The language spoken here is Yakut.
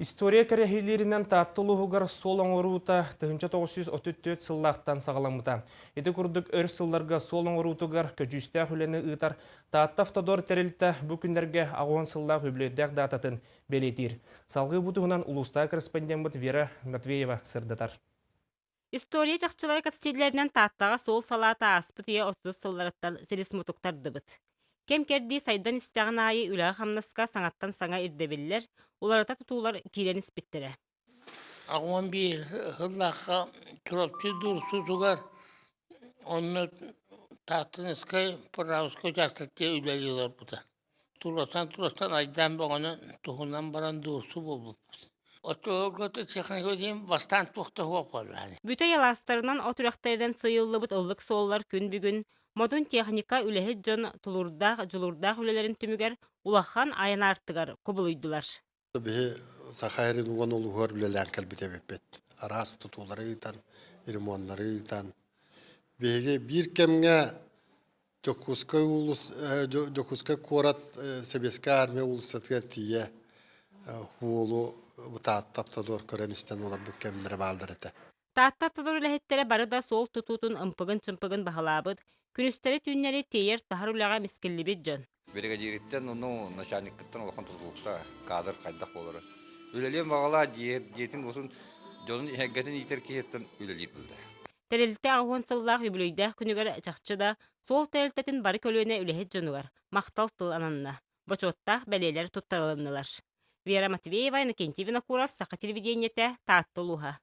История кэрэһилииринэн Таатта улууһугар суол оҥоруута 1934 сыллаахтан саҕаламмыта. Ити курдук өр сылларга суол оҥоруутугар көдьүүстээх үлэни ыытар Таатта Автодор тэрилтэ бу күннэргэ аҕыһын сыллаах үбүлүөйдээх даататын бэлиэтиир. Салгыы бу туһунан улуустааҕы корреспондеммыт Вера Матвеева сырдатар. История чахчылара кэпсииллэринэн Тааттаҕа суол салаата ааспыт үйэ 30 сылларыттан силис мутук тардыбыт. Кэм-кэрдии сайдан истэҕин аайы үлэҕэ-хамнаска саҥаттан саҥа ирдэбиллэр, уларыта тутуулар киирэн испиттэрэ. 81 сыллаахха Чурапчы Дурсутугар онно Тааттыныскай Правскай учаастакка үлэлии олорбута. Турасан-турасан айдаан бөҕөнү туһунан баран дуурсу буолбуппут. Оччолорго техника диэн бастаан туох да суох буоллаҕа. Бүтэй алаастарынан от үрэхтэринэн сыыйыллыбыт ыллык суоллар күн бүгүн модун техника үлэһит дьон тулуурдаах, дьулуурдаах үлэлэрин түмүгэр улахан айан аартыгар кубулуйдулар. Биһи Саха сирин уон улууһугар үлэлээн кэлбит эбиппит. Араас тутуулары ыытан, ремоннары ыытан. Биһиги биир кэмҥэ Дьокуускай уулус Дьокуускай куорат Сэбиэскэй Армия уулуссатыгар тиийэ уолу Таатта Автодор көрөн-истэн олорбут кэмнэрэ бааллар этэ. Таатта Автодор үлэһиттэрэ бары да суол тутуутун ымпыгын-чымпыгын баһылаабыт, күнүстэри-түүннэри тиэйэр-таһар үлэҕэ мискиллибит дьон. Биригэдьиириттэн ону начальниктыттан улахан тутулуктаах кадр хайдах буолара. Үлэлиэн баҕалаах дьиэтин уотун дьонун эһэргэтин иитэр киһиттэн үлэлиир буолла. Тэрилтэ 80 сыллаах үбүлүөйдээх күнүгэр чахчы да суол тэрилтэтин бары көлүөнэ үлэһит дьонугар махтал тыл ананна, бочуоттаах бэлиэлэр туттарылыннылар. Вера Матвеева, Иннокентий Винокуров, Саха телевидениетэ, Таатта улууһа.